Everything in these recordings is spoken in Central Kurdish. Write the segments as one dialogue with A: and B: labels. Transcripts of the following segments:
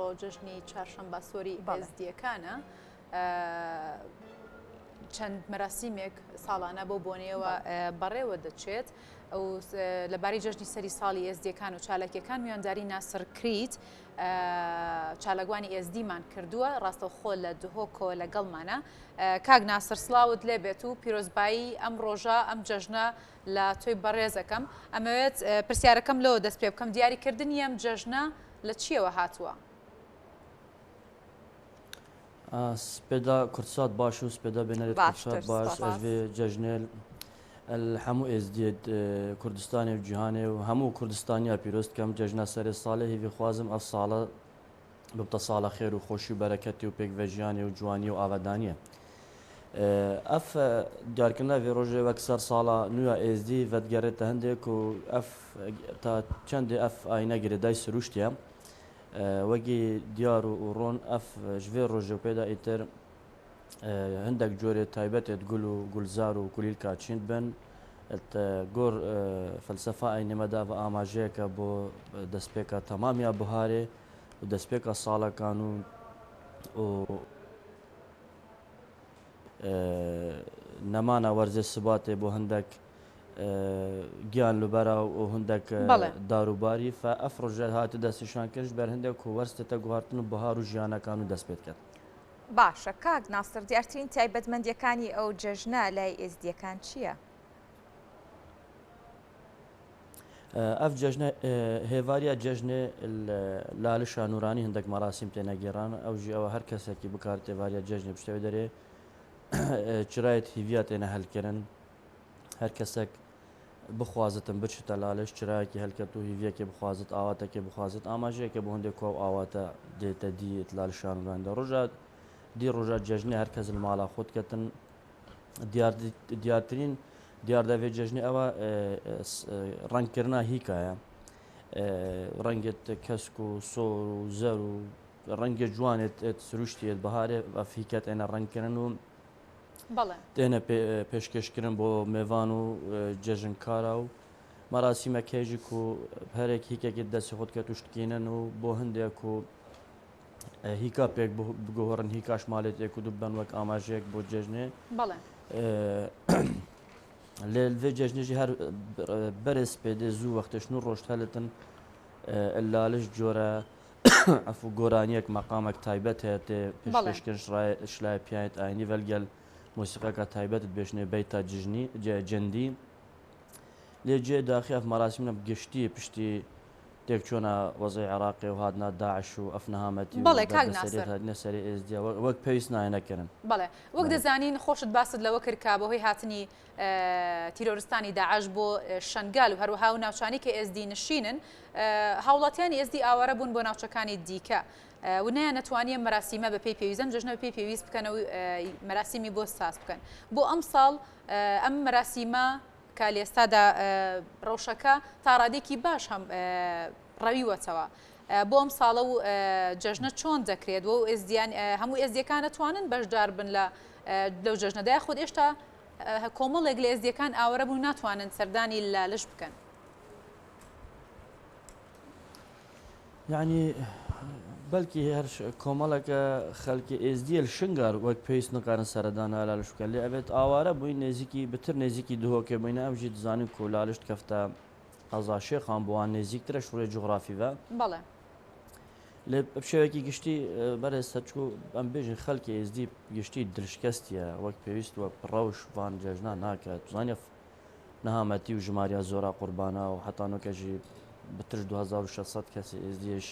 A: ئەمڕۆ جەژنی چارشەمبە سۆری ئێزدییەکانە. چەند مەراسیمێک ساڵانە بەو بۆنەیەوە بەڕێوە دەچێت. ئەو لەبارەی جەژنی سەری ساڵی ئێزدیەکان و چالاکیەکان میوانداری ناسر کریت چالاکوانی ئێزدیمان کردووە ڕاستەوخۆ لە دهۆکەوە لەگەڵمانە. کاک ناسر سڵاوت لێبێت و پیرۆزبایی ئەم ڕۆژە ئەم جەژنە لە تۆی بەڕێزەکەم. ئەمەوێت پرسیارەکەم لەوە دەست پێ بکەم دیاریکردنی ئەم جەژنە لە چییەوە هاتووە؟
B: سپێدا کوردسات باش و سپێدا بێنەرێت کوردسات باش ئەژ vê cejnê li hemû êzdiyê Kurdistanê û cîhanê û hemû Kurdistaniya pîroz dikem cejna serê salê hêvî xwazim ev sala bibite sala xêr û xweşî û bereketê û pêkvejiyanê û ciwaniyê û avedaniyê. Ev diyarkirina vê rojê wek ser sala nû ya êzdî vedigerê te hindê ku ev ta çendê ev ayîne girêdayî sirûştî ye. Wekî diyar û ron ev ji vê rojê û pê de îtir hindek corê taybetê di gul û gulzar û kulîlka çîn dibin. Gor felsefa eynî me de ev amajeyeke bo destpêka temamiya biharê û destpêka salekan û Nemana werzê sibatê bo hindek giyan li bera û hindek darûbarî fe ev roje hate destnîşankirin ji ber hindek ku werz tête guhartin û bihar û jiyanekan û dest pê diket.
C: باشە کاک ناسر دیارترین تایبەتمەندیەکانی ئەو جەژنە لای ئێزدیەکان چیە؟
B: ئەڤ جەژنە هێڤاریە جەژنێ لالشا نورانی هندەک مەراسیم تێنە گێڕان ئەو ژی ئەوە هەر کەسێکی بکار تێڤاریە جەژنێ بشتەوێ دەرێ چرایەت هیڤیا تێنە هەلکردن هەر کەسێک بخوازتم بچتە لالش چرایەکی هەلکەت و هیڤیەکێ بخوازت ئاواتەکێ بخوازت ئاماژەیەکە بۆ هەندێک کو ئاواتە دێتە دیت لالشان ڕەندە ڕۆژە دی ڕۆژە جەژنێ هەر کەس لە ماڵا خۆت کەتن دیارترین دیاردە vê cejnê ew e rengkirina hîkaya. Rengê kesk û sor û zer û rengê ciwanê sirûştiyê biharê ev hîke têne rengkirin û têne pêşkêşkirin bo mêvan û cejinkara û merasîmek heye jî ku herêk hîkekê destê xwe dike tûş dikînin û bo hindê ku هیکا پێک بگۆڕن هیکاش مالێت ئێک و دوو ببەن وەک ئاماژەیەک بۆ جێژنێ.
A: بەڵێ.
B: لێ vê cejnê jî her berê spêdê zû wextê şnû roj helitin laliş core efû goraniyek meqamek taybet heye tê pêşkêşkirin şilayê piyayet ayînî velgel mosîqeka taybet dibêjinê beyta cijnî cendî lê cihê daxî ev merasîmine bi giştî piştî تێکچۆنە وەزعی عێراقێ و هاتنە داعش و ئەف نەهامەتی و
A: بەڵێ کاک
B: دەردەسەریت
A: ناسر.
B: هاتنە سەری ئێزدیە وەک پێویست نایەنە کردن.
A: بەڵێ وەک دەزانین خۆشت باست لەوە کرد کە بەهۆی هاتنی تیرۆرستانی داعش بۆ شەنگال و هەروەها ئەو ناوچانەی کە ئێزدی نشینن هاوڵاتیانی ئێزدی ئاوارە بوون بۆ ناوچەکانی دیکە و نەیانەتوانی ئەم مەراسیمە بەپێی پێویست ئەم جەژنە بەپێی پێویست بکەن و مەراسیمی بۆ ساز بکەن بۆ ئەمساڵ ئەم مەراسیمە کە لێستادا ڕەوشەکە تا ڕادێکی باش هەم ڕەویوەتەوە بۆ ئەم ساڵە و جەژنە چۆن دەکرێت و ئێزدیان هەموو ئێزدیەکان ئەتوانن بەشدار بن لە لەو جەژنەدا یاخود ئێشتا کۆمەڵێک لە ئێزدیەکان ئاوارە بوون ناتوانن سەردانی لالش بکەن؟
B: یەعنی بەلکی هەر کۆمەڵێکە خەلکی ئێزدیە شنگار وەک پێویست نکارن سەردان لالش بکەن لێ ئەبێت ئاوارە بووین نێزیکی بتر نێزیکی دهۆکێ بووینە ئەم ژی دزانین کو لالشت کەفتە قەزا شێخان بووان نێزیکترە شوڕێ جوغرافی بە
A: بەڵێ
B: لێ بشێوەیەکی گشتی بەرێز سەرچکو ئەم بێژین خەلکی ئێزدی گشتی دلشکەستیە وەک پێویست وەک ڕەوش ڤان جەژنا ناکات زانیە نەهامەتی و ژماریا زۆرا قوربانا و حەتا نۆکە ژی بترش 2600 کەسی ئێزدیش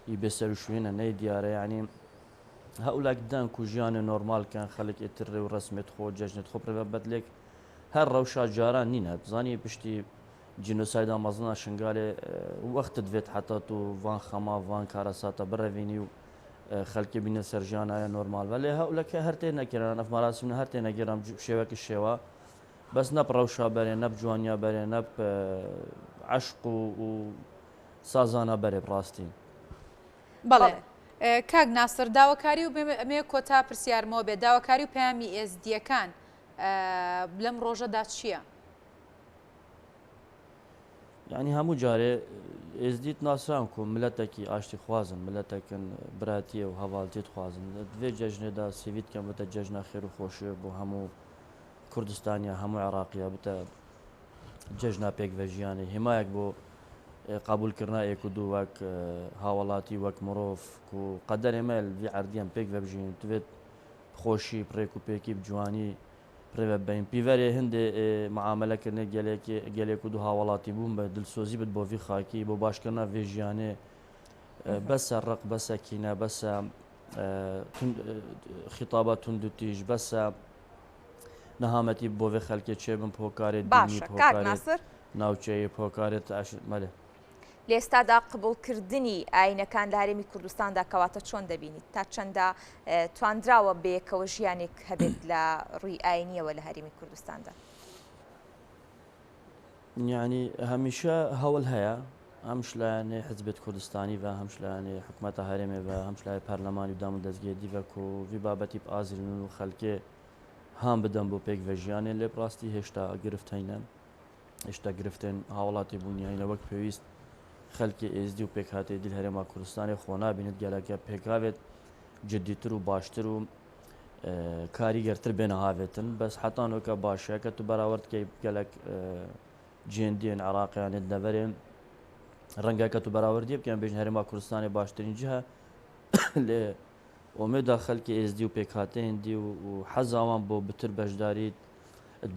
B: ئی بێ سەروشوینە نەی دیارە یعنی هەولاک دەن کو ژیانێ نۆرمال کەن خەلک ئێتر ڕێ و ڕەسمێت خۆ جەژنێت خۆ پرێ بەت لێک هەر ڕەوشا جاران نینە بزانی پشتی جینۆسایدا مەزنا شنگالێ وەختت ڤێت حەتا تو ڤان خەما ڤان کارەساتە بڕەڤینی و خەلکێ بینە سەر ژیانایە نۆرمال بە لێ هەولەکە هەر تێ نەکران ئەف مەراسیمنە هەر تێ نەگێران شێوەکی شێوە بەس نەپ ڕەوشا بەرێ نەپ جوانیا بەرێ نەپ عەشق و سازانا بەرێ بڕاستی.
A: بەڵێ کاک ناسر داواکاری و ئەمەیە کۆتا پرسیارمەوە بێت داواکاری و پەیامی ئێزدییەکان لەم ڕۆژەدا چییە؟
B: یعنی هەموو جارێ ئێزدیت ناسراون کو ملەتەکی ئاشتی خوازن، ملەتەکن براتیە و هەڤالتیت خوازن. لە ڤێ جەژنێدا سێڤیت کەم بتە جەژنا خێر و خۆشیێ بۆ هەموو کوردستانیا، هەموو عێراقیا بتە جەژنا پێکڤە ژیانێ، هێمایەک بۆ قەبوول کرنا ئێک و دوو وەک هاوڵاتی وەک مرۆڤ کو قەدەرێ مە ڤی عەردیەم پێکڤە بژین تڤێت خۆشی ڕێک و پێکی جوانی ڕێوە بەین پیڤەرێ هندێ معاملە کردنێ گەلێکێ گەلێک و دوو هاوڵاتی بوون بە دلسۆزی بت بۆ ڤی خاکی بۆ باشکردنا ڤێ ژیانێ بەسە ڕق بەسە کینە بەسە خیتابە توند و تیژ بەسە نەهامەتی بۆ ڤێ خەلکێ چێ بن پۆکارێ دینی
C: باشە کاک
B: پۆکارێت
C: ناسر.
B: ناوچەیی پۆکارێت مەلێ.
C: لە ئێستادا قبوڵکردنی ئاینەکان لە هەرێمی کوردستاندا کەواتە چۆن دەبینیت؟ تا چەندە تواندراوە بەیەکەوە ژیانێک هەبێت لە ڕووی ئاینیەوە لە هەرێمی کوردستاندا؟
B: یعنی هەمیشە هەوڵ هەیە هەمش لایەنێ حزبێت کوردستانی و هەمش لایەنێ حکومەتە هەرێمێ و هەمش لای پەرلەمانی و دام و دەستگێ دیڤە کو ڤی بابەتی پئازرن و خەلکێ هان بدەن بۆ پێکڤە ژیانێ لێ ڕاستی هێشتا گرفت هەینە. هێشتا گرفتێن هاوڵاتی بوونی هەینە وەک پێویست خەلکی ئێزدی و پێکهاتەی دیل هەرێما کوردستانێ خۆ نابینێت گەلەکە پێکاوێت جدیتر و باشتر و کاریگەرتر بێنە هاوێتن بەس حتانۆکە باشە کە تو بەراورد کەی گەلک جێندیێن عراقیانێت دەڤەرێن ڕەنگە کە تو بەراوردی بکەن بێژن هەرێما کوردستانێ باشترین جهە لێ ئۆمێدا خەلکی ئێزدی و پێکهاتەیên دی و حەزا وان بۆ بتر بەشداریت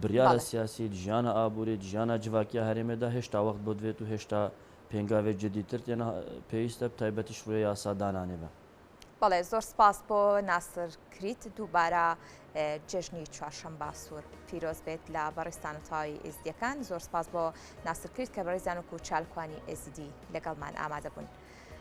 B: بریارە
C: بەڵێ.
B: سیاسیت، ژیانە ئابووریت، ژیانە جڤاکییا هەرێمێدا هێشتا وەخت بۆ دڤێت و هێشتا پێنگاڤێ جدیتر تێنە پێویستە بتایبەتیش ڕوێ یاسا دانانێ بە.
C: بەڵێ زۆر سپاس بۆ ناسر کریت دووبارە جەژنی چوارشەمبا سوور پیرۆز بێت لە بەڕێزتان و تەواوی ئێزدیەکان زۆر سپاس بۆ ناسر کریت کە بەڕێزیان وەکو چالکوانی ئێزیدی لەگەڵمان ئامادە بوون.